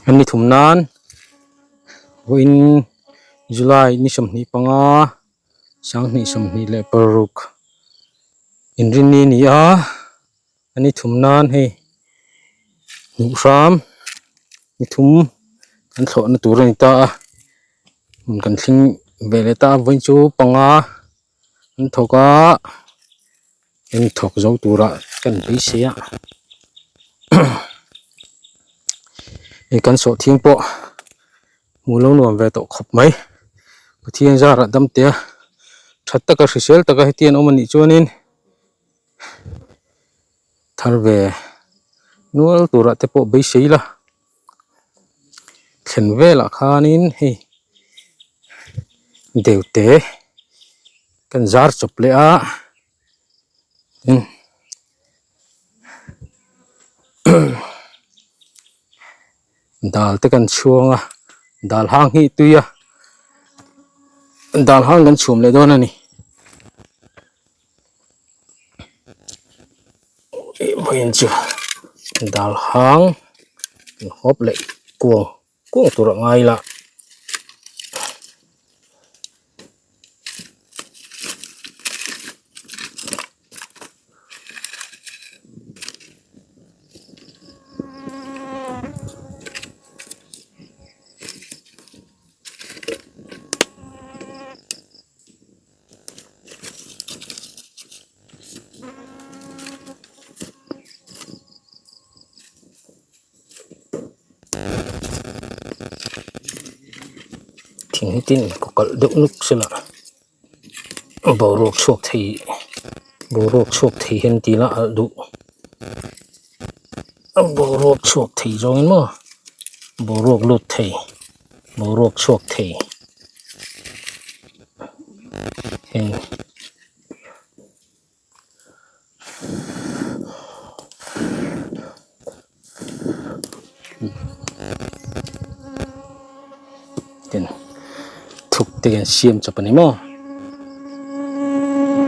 An ni thum nan vawiin July ni 25 2026 inrinni a ni a a ni thum nan hei hmuh hram ni thum kan thlawhna tur a ni ta a hmun kan thleng ve leh ta a vawiin chu panga an thawk a eng thawk zo tura kan beisei a hei kan sawhthing pawh hmuh lo nuam ve tawh khawp mai Pathian zarah dam te a tha taka hrisel taka hetiang an awm anih chuanin thar ve nual turah te pawh beisei la thlen velah khanin hei deute kan zar chawp leh a dal te kan chhuang a dal hang hi tui a dal hang kan chhum leh dawn a ni. Vawiin chu dal hang an hawp leh kuang kuang tur a ngai la. Thing hi tin kaw kalh deuh nuk sela boruak chhuak thei boruak chhuak thei hian ti ila alh duh boruak chhuak thei zawngin maw boruak lut thei boruak chhuak thei. Heng ten thuk te hian siam chawp a ni maw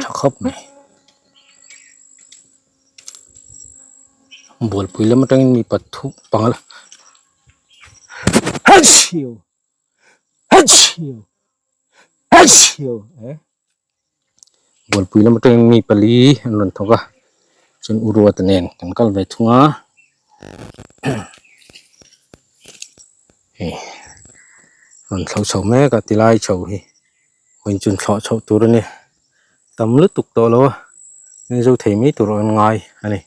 tha khawp mai bualpui lam atangin mi pathum panga Bualpui lam atangin mi pali an rawn thawk a chuan u Ruata nen kan kal ve thung a hei rawn thlo chho mek a tilai chho hi vawiin chu thlawh chhoh tur a ni tam lutuk tawh lo a zo thei mai tur an ngai a ni.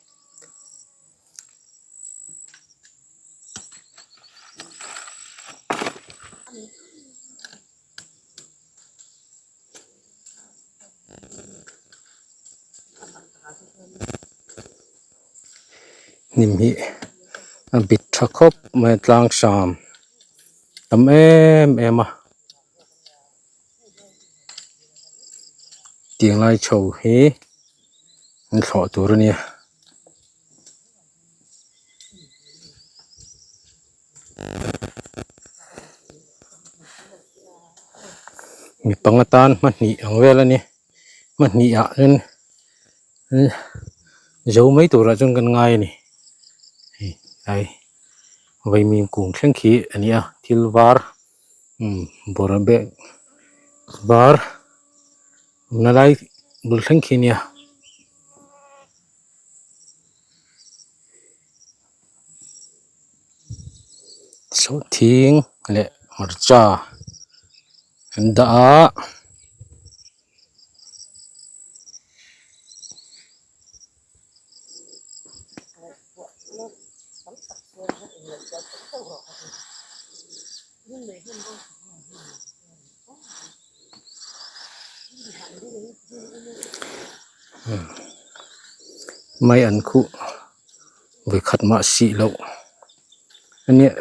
Hnim hi a bit tha khawp mai a tlang hram tam em em a tiang lai chho hi an thlawh tur a nia. Mi panga tan hmahnih ang vel a ni hmahnih ah chuan zo mai turah chuan kan ngai a ni hei tlai vaimim kung thleng khi a ni a thil var bawrh bag var awmna lai bul thleng khi a nia. Sawhthing leh hmarcha an dah a. Mai an khuh vawikhat mah sih loh ania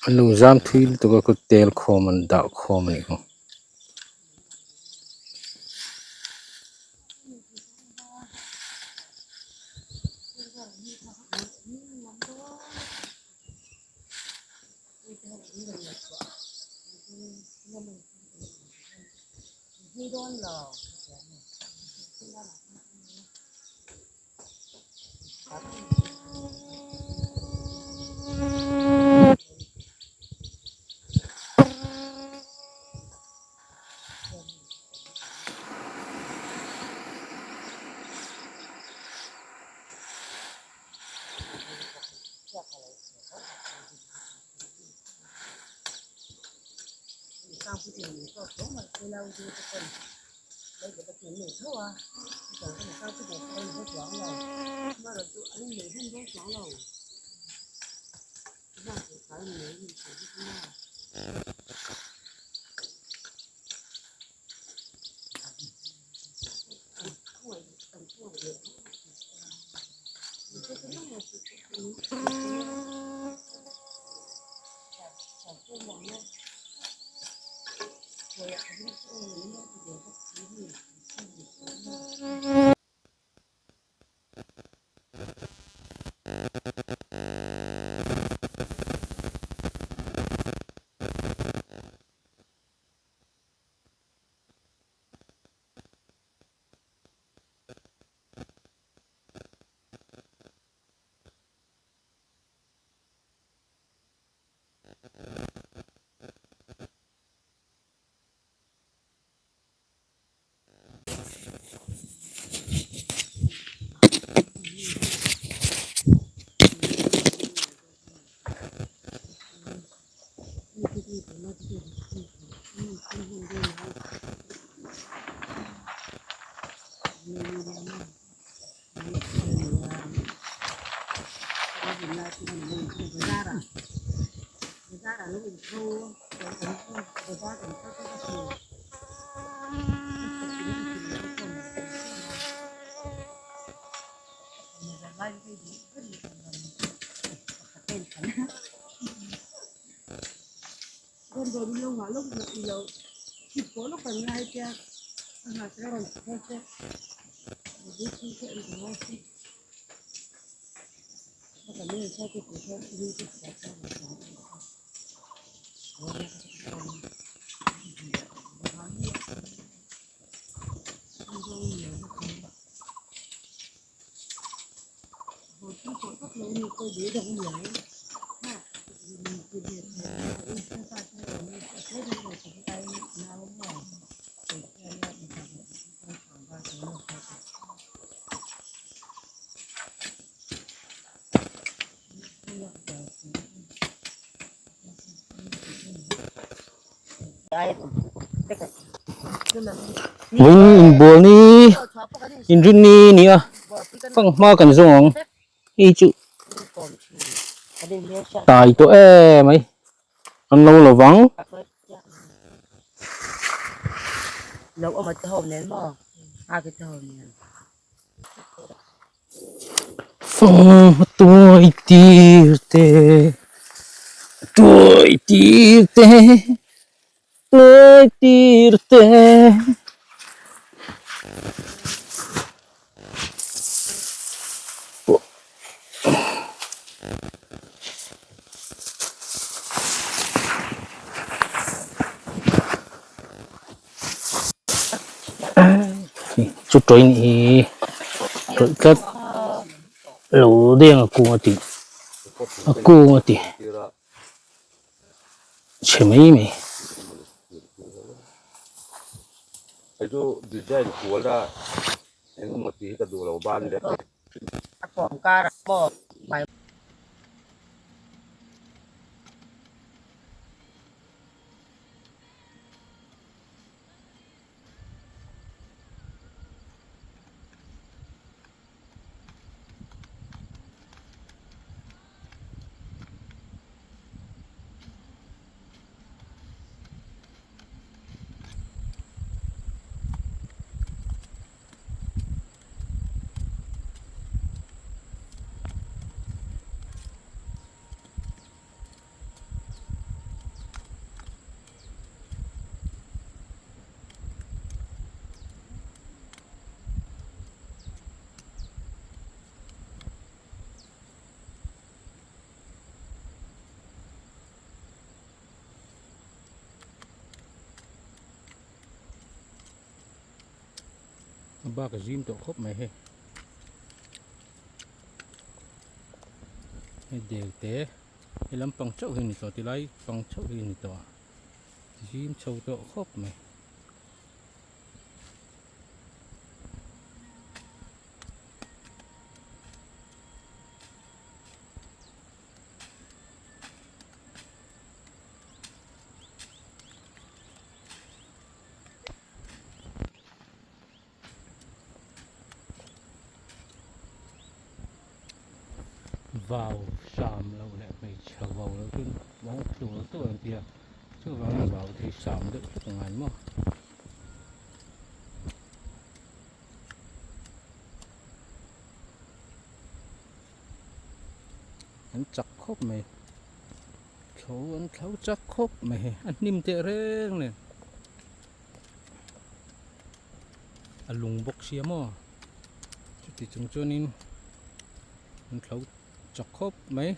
an lo zam thui lutuk a kut tel khawm an dah khawm a nih kha. Vawiin inbual ni inrinni a ni a fanghma kan zawng ang hei chu tai tawh em mai an lo lo vang. Fanghma tuai tir te tuai tir te. Tuai tir te. Chu train hi tawlh tlat lo deng a kung a tih a kung a ti. Chhe mai mai. Hei chu design kual a engemaw tih hi ka duh lo ban leh. A kawm kar ah pawh mai. A bak a zim tawh khawp mai hei hei del te he lampang chauh hi a ni tawh tilai pang chauh hi a ni tawh a zim chho tawh khawp mai. Vau sam loh leh hmeichhe vau loh chu naupang tluk lo tawh ang tia chuvangin vau te hi sam deuh hlek a ngai maw. An chak khawp mai thlo an thlo chak khawp mai hei a hnim teh reng nen a lung bawk sia maw chuti chung chuanin an thlo chak khawp mai.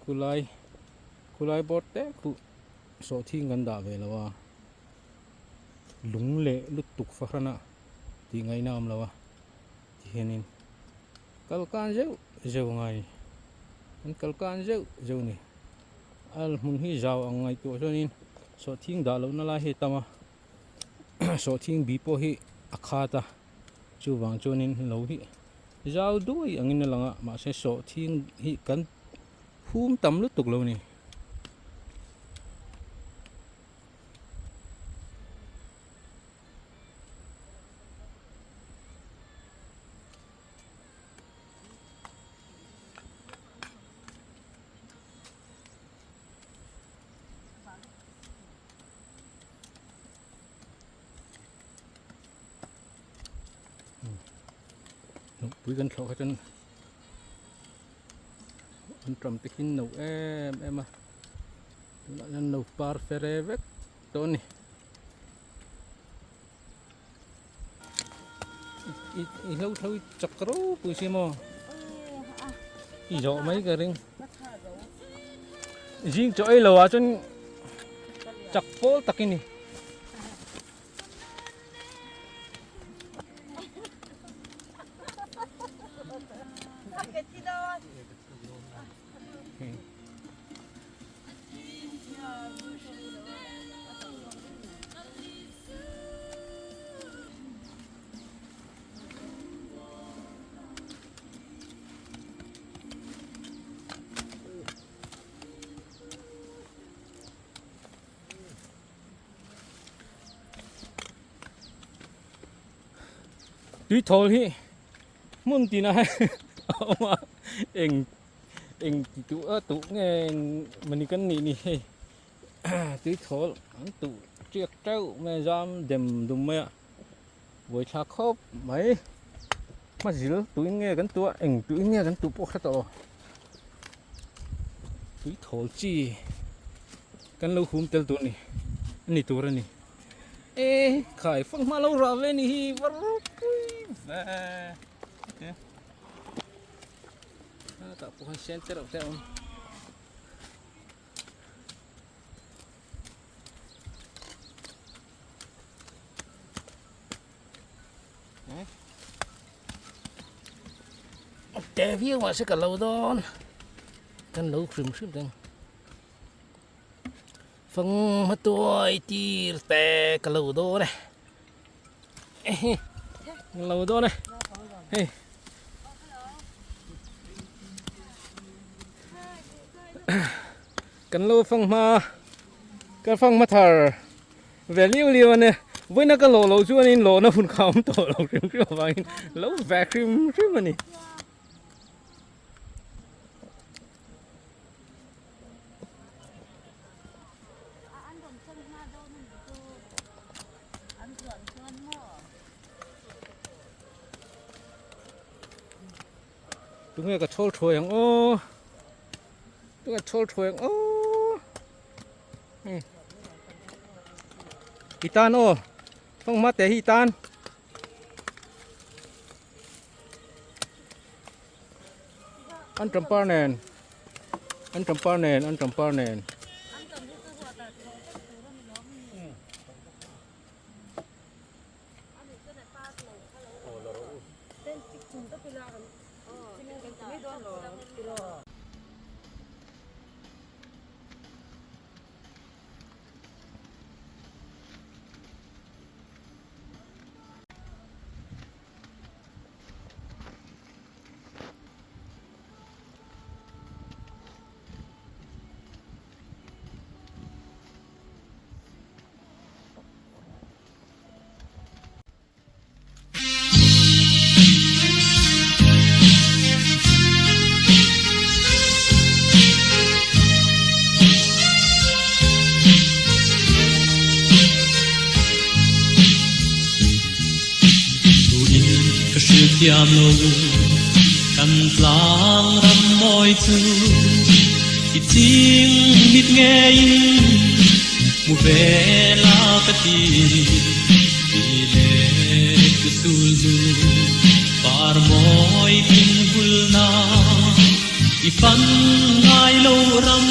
Khulai khulai board te khu sawhthing kan dah ve lo a lung leh lutuk fahran a tih ngaihna a awm lo a tihianin kal kan zeuh zeuh a ngai a ni an kal kan zeuh zeuh a ni a hmun hi zau ang ngaihtuah chuanin sawhthing dah lohna lai hi a tam a sawhthing bih pawh hi a khat a chuvang chuanin lo hi zau duai angin a lang a mahse sawhthing hi kan phum tam lutuk lo a ni. Pui kan thlawh kha chuan an ṭam te khi no em em a tunah hian no par fere vek tawh a ni i hlo thlo i chak ropui si maw i zawh mai ka ring zing chaw ei lo ah chuan chak pawl tak i ni. Tui thawl hi hmun tinah hian a awm a eng eng ti tuh a tuh nge eng mawni kan nih ni hei tui thawl an tuh tiak teuh mai a zam dem dum mai a buaithlak khawp mai hmazil tuin nge kan tuh a eng tuin nge kan tuh pawh hre tawh lo tui thawl chi kan lo hum tel tur a ni a ni tur a ni e khai fanghma lo rah ve ni hi va ropui ve. Tah pawh khan sen te reuh te a awm. Te viau mahse ka lo dawn kan lo hrim hrim reng fanghma tuai tir te ka lo dawn e ka lo dawn e hei. Kan lo fanghma ka fanghma thar ve liu liu a nia vawiina ka lawh loh chuanin lawhna hun kha a awm tawh lo hrim hrim avangin lo ve hrim hrim a ni. Tunge ka chhawl thuai ang aw tunge chhawl thuai ang aw i tan aw fanghma te hi i tan an tampar nen an tampar nen an tampar nen. thiam lo kan tlang ram mawi chu i ching mit ngeiin hmu ve la ka ti ti leh ku sul hnu par mawi thing vul na i fan ngai lo ram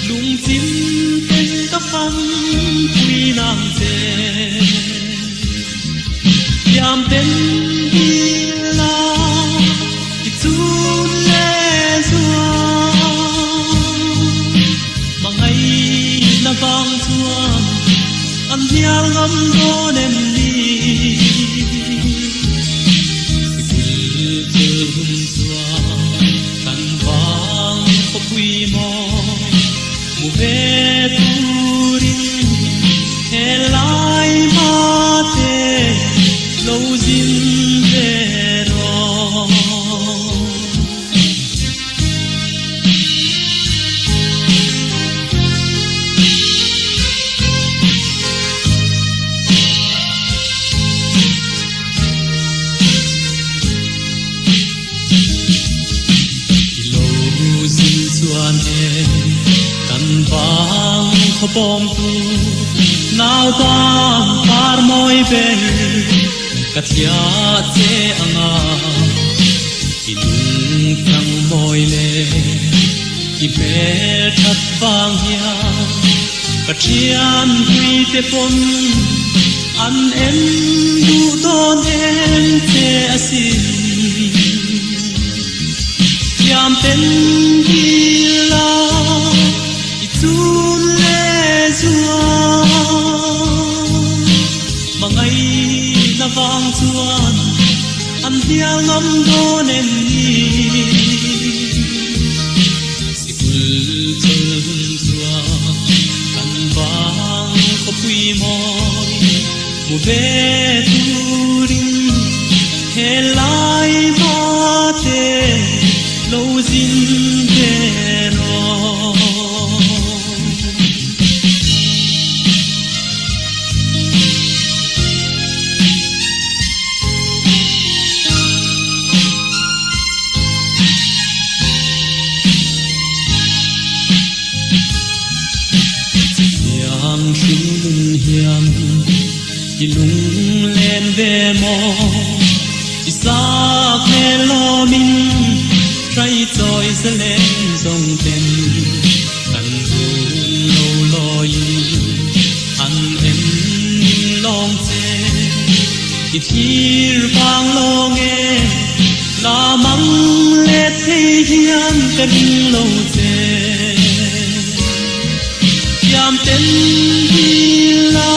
lungchim ten ka fan pui nang che. Thiam ten dil la i chun leh zual Hmangaihna vang chuan an hnial ngam dawn em ni? Sikul chul hun chuan kan vang khawpui mawi Mu ve turin helai mate lo zin ve rawh. I lo zin chuan e kan vang khawpawmtu nau bang par mawi ber ka thliah che anga i nungchang mawi leh i hmel that vang hian ka thian hmuite pawn an en duh dawn em che asin. Thiam ten dil a i chun leh zual Hmangaihna vang chuan an hnial ngam dawn em ni? Sikul chawl hun chuan kan vang khawpui mawi hmu ve turin helai mate lo zin ve rawh. Chutiang hringnun hian i lunglen ve maw? I sak hmel lawmin hrai chawi zalen zawng ten kan run lo lawiin an en ning lawng che. I thlir vang lawng e, la mang let thei hian ka ring lo che. Thiam ten dil la,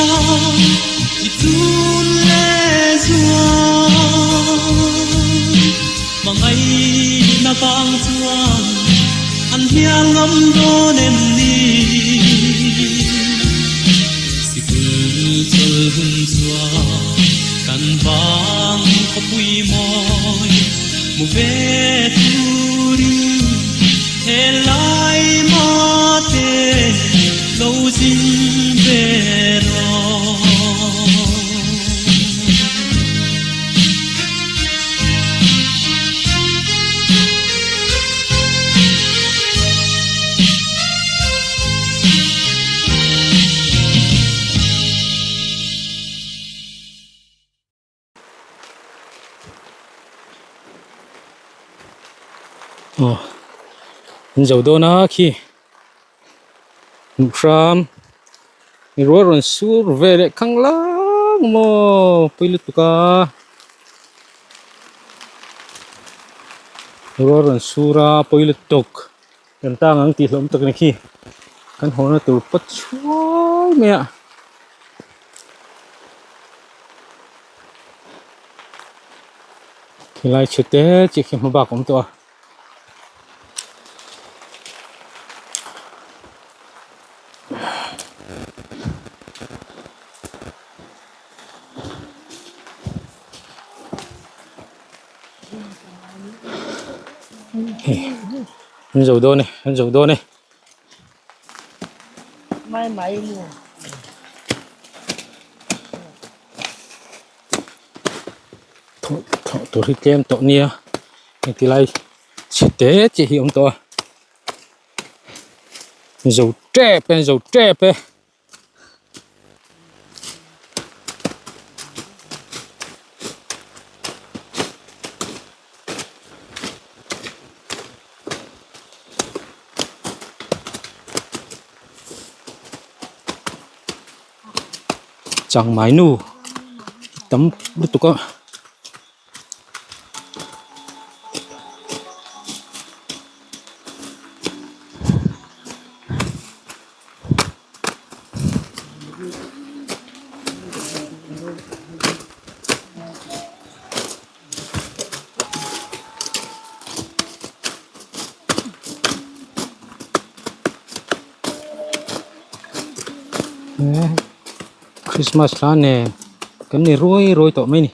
i chun leh zual. Hmangaihna vang chuan an hnial ngam dawn em ni? Sikul chawl hun chuan kan vang khawpui mawi hmu ve turin helai mate lo zin ve rawh. Aw an zo dawn a khi hmuh hram mi rual rawn sur ve leh khang lang maw pui lutuk a rual rawn sur a pawi lutuk. Kan tang ang tih hlawm tak ni khi kan hawrna tur pawt chhuai mai a. Khilai chhe te chiah khi hma bak a awm tawh a. An zo dawn e an zo dawn e. Mai mai mu. Thlawh tur hi tlem tawh nia hei ti lai chhe te chiah hi a awm tawh a zo tep e zo tep e. Changmai nu tam lutuk a. Christmas hla nen kan ni ruai ruai tawh mai a ni.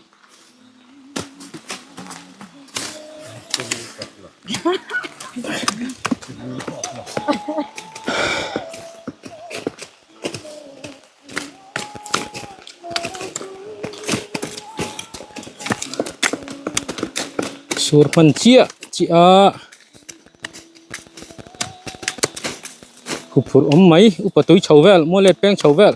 Sur hman chiah chiah a huphurh awm mai upa tui chho vel mual let peng chho vel.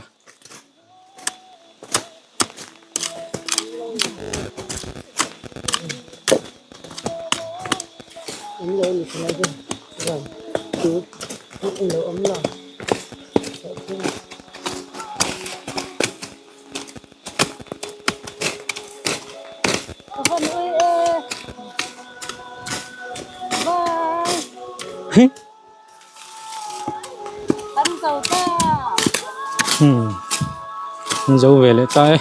An zo ve leh ta e.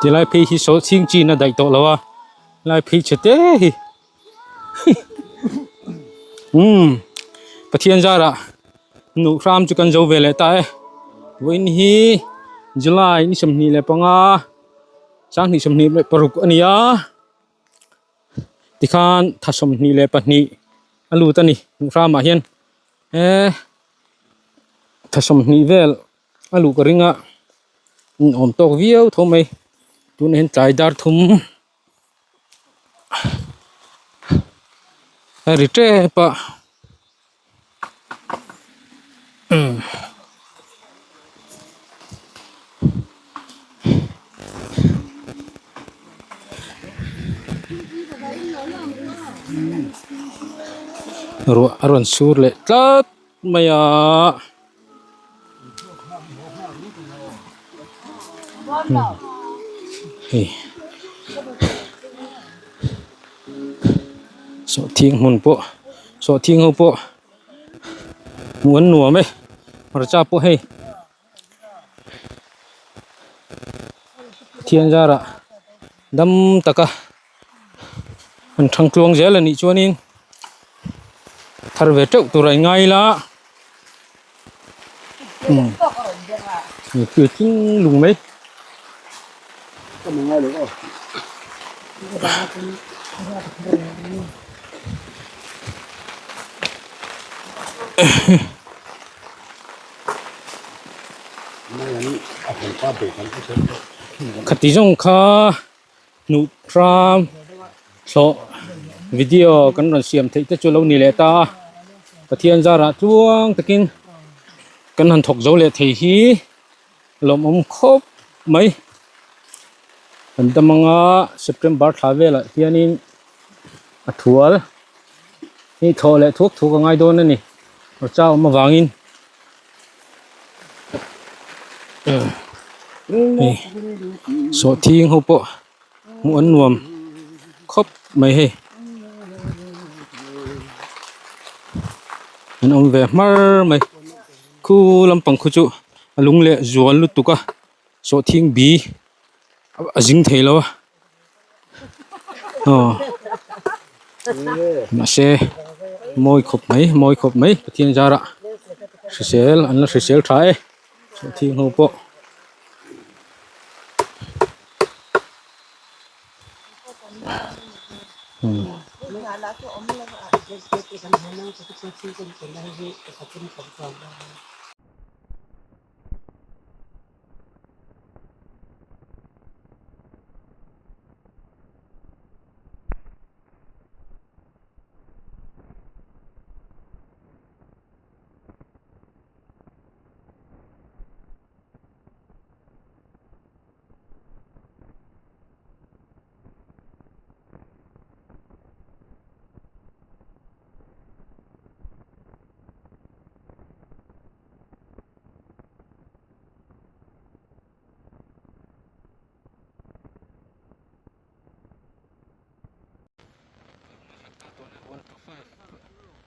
Tilai phei hi saw chhing chin a daih tawh lo a lai phei chhe te hi umm Pathian zarah nuh hram chu kan zo ve leh ta e vawiin hi July ni 25 Sanghnih 26 a ni a tikhan tha 22 a lut a ni hmuh hramah hian he tha 20 vel a luh ka ring a in awm tawk viau tho mai tunah hian tlai dar thum a ri tep a. Ruah a rawn sur leh tlat mai a. Hei sawhthing hmun pawh sawhthing ho pawh hmuh an nuam e hmarcha pawh hei Pathian zarah dam taka an thang tluang zel a nih chuanin thar ve teuh tur a inngai ila umm tling lung mai. Khati zawng kha hnuh hram thlawh video kan rawn siam theih te chu lo ni leh ta a Pathian zarah tluang takin kan han thawk zo leh thei hi lawmawm khawp mai kan dam anga September thla velah hianin a thual hi thlawh leh thuak thuak a ngai dawn a ni hmarcha awm avangin. Hei sawhthing ho pawh hmuh an nuam khawp mai hei an awm ve hmar mai khu lampang khu chu a lung leh zual lutuk a sawhthing bi a zing thei lo a aw mahse mawi khawp mai mawi khawp mai Pathian zarah. Hrisel an la hrisel tha e sawhthing ho pawh.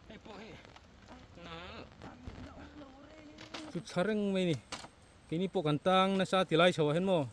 Hei pawh hi nal chu thla reng mai a ni keini pawh kan tang nasa ti lai chho ah hian maw.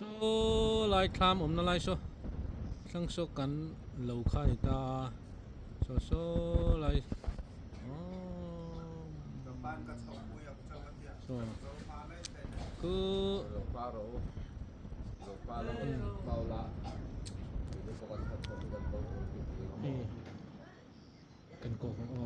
Saw lai thlam awmna lai saw thlang saw kan lo kha a ni ta a saw saw lai aww saw khu kan kawk ang aw.